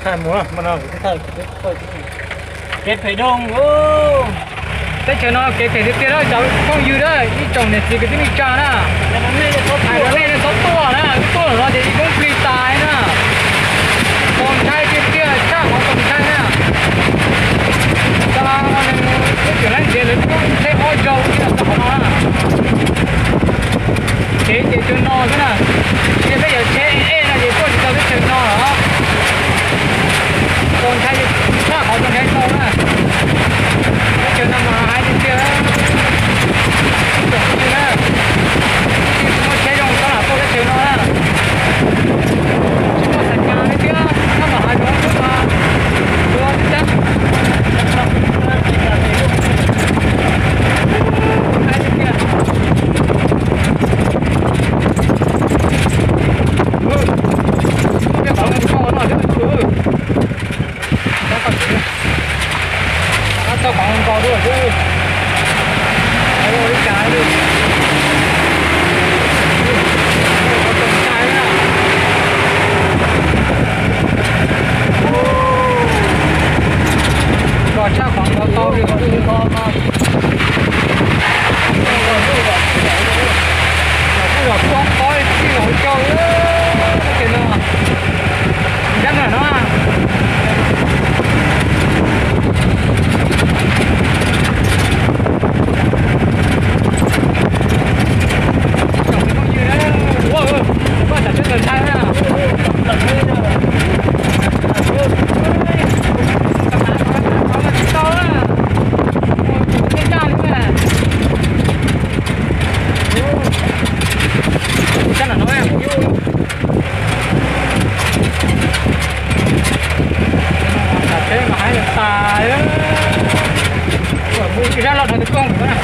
Kev phem doog, teb chaws no kev phem tiag tiag na cov phooj ywg na, ib tsoom niam txiv kwv tij neej tsa na. Hais rau nej txhob tuaj na, tuaj lawm no ces ib koob plig tas na. Txaus ntshai tiag tiag, tshaj qhov txaus ntshai na. Txog teb chaws Laib Ntiav lawv twb tsheb ob zaug ib los txog qhov no na. Kev ces cov no xwb na, ces peb yog tsheb ej no ces tuaj tsis tau teb chaws no lawm. Txaus ntshai, tshaj qhov txaus ntshai tau na. Teb chaws no mas hais tiag tiag, tsoom phooj ywg na, tsis muaj tsheb zoo txhob lam tuaj teb chaws no na. Tsis muaj xam nyas li thiab, txhob lam hais rau lub no, ua tib cab. Txog qhov nkaus dua xwb. Li cas li. Txaus ntshai na. Nkaus tshaj qhov nkaus tau li. Los kuj los poob pob txij los coj ces no. Ncab no no. Tsheb mas haib tas, mus ib zaj loj dhau tus koob na.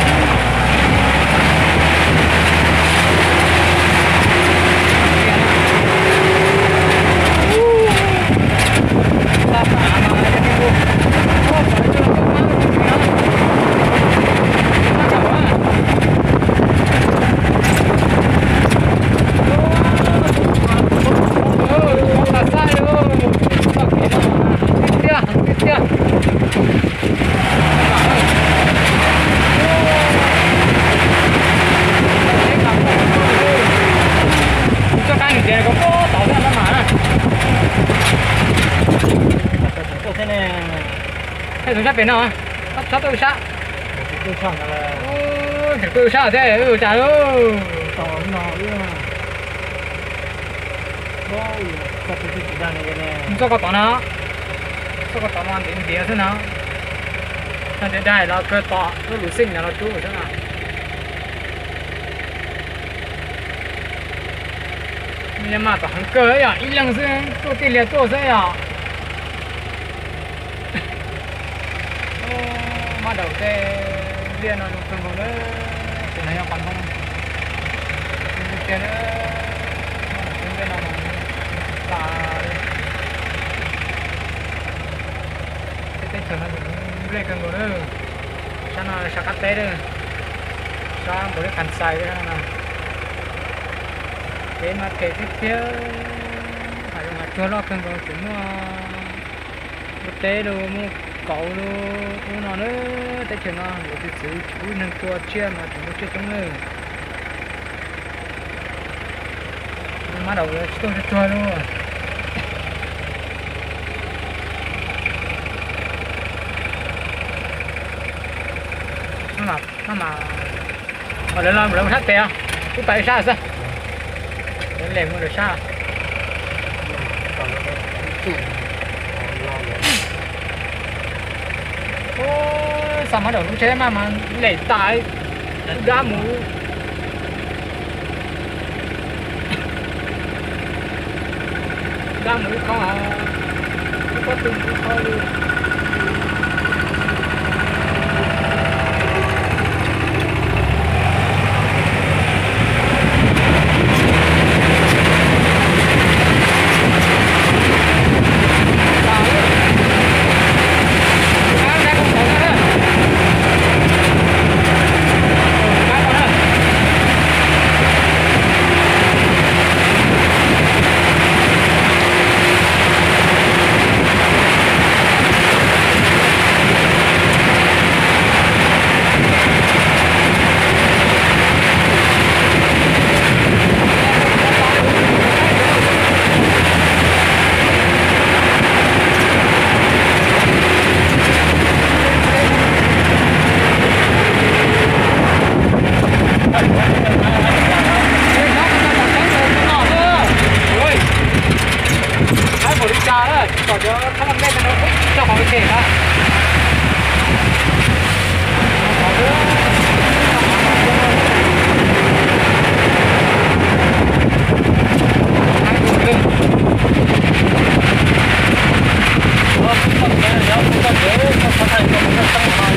Txoj kab nws tias kom pab tod thiab no mas. Thaij tus sab pem no, txhob tuaj sab. Tseem tuaj sab thiab ua cas lauj. Txoj ko tod no, txoj ko tod no ntiav ntiav xwb no. Ntiav daig los kawg tom lub luv xeej no los rub xwb no. Nws mas tom heev kawg yom, ib leeg xwb tuaj tij liag tuaj xwb yom. Mab daum tej liaj no zoo kawg nkaus na, ces no yog pas ntoo tiag na, mab daum tej liaj no tas li. Tej teb chaws no nplej kawg nkaus na, sab no sab qab teb na, sab npaum li Khas Xais li no. Kev mas phem tiag tiag, hav zoov hav tsuag loj kawg nkaus tseem muaj ua teb los muaj kauv los ub no na, teb chaws no yuav txiv txwv tsis pub neeg tua tsiaj mas tseem muaj tsiaj coob na. Mab daum tsis tuaj tsuag tsuag li. Mab mas, lawv no lawv mus sab tes, wb pais sab xwb. Lawv mus lawv sab. Xa mab daum lub tsheb mas mas lem tas, dab mus, dab mus ib qho, ib pob tw mus ib qho li. Ua li cas na, tsis pom cov thab laj mej no peb tsis tso qhov ua ke na. Qhov no txoj twg lauj? Qhov no txoj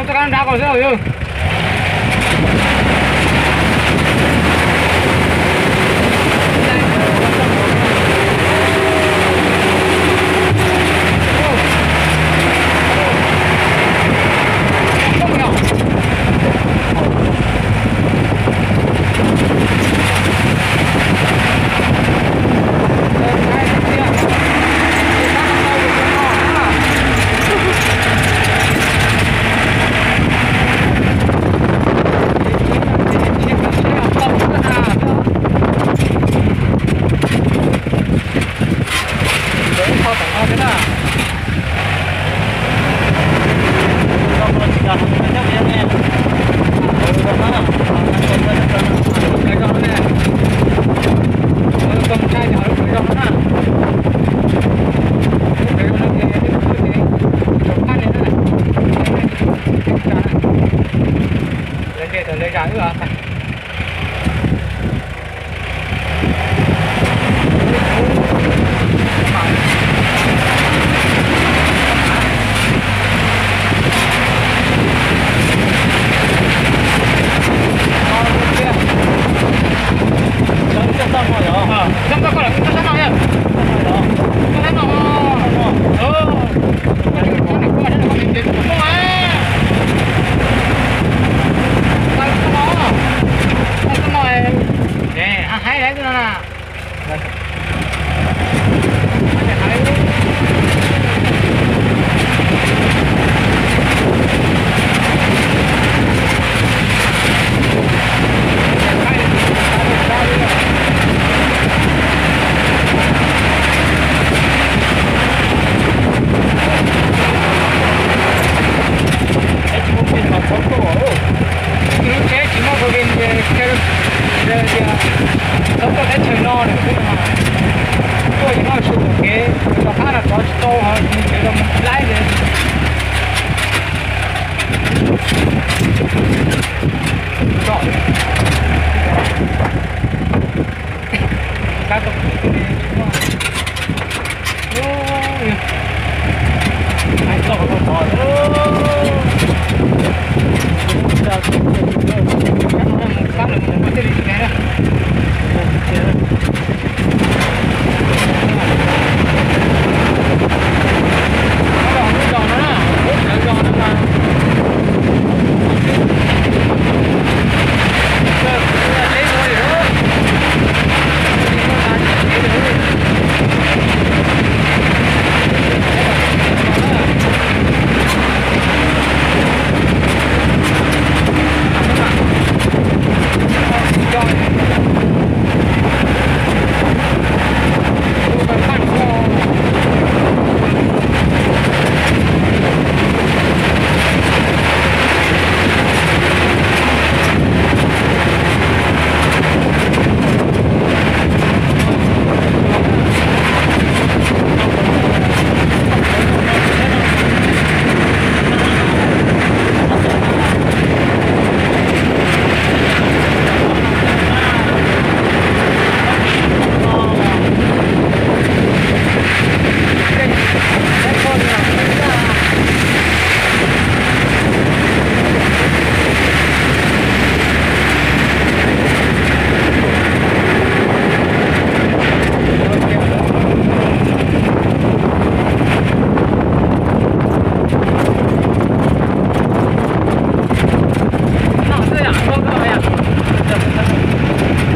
kab nrab ko xwb yog. Lub tsheb tsis muaj volume ces kawg, tias txhob tuaj teb chaws no lawm xwb no. Tuaj ces noj su ua ke, rov qab los txov tsis tau ho nws tseem los mus laib li. Tsom li. Kab tau kuv tsis muaj. Hais txog qhov no pom,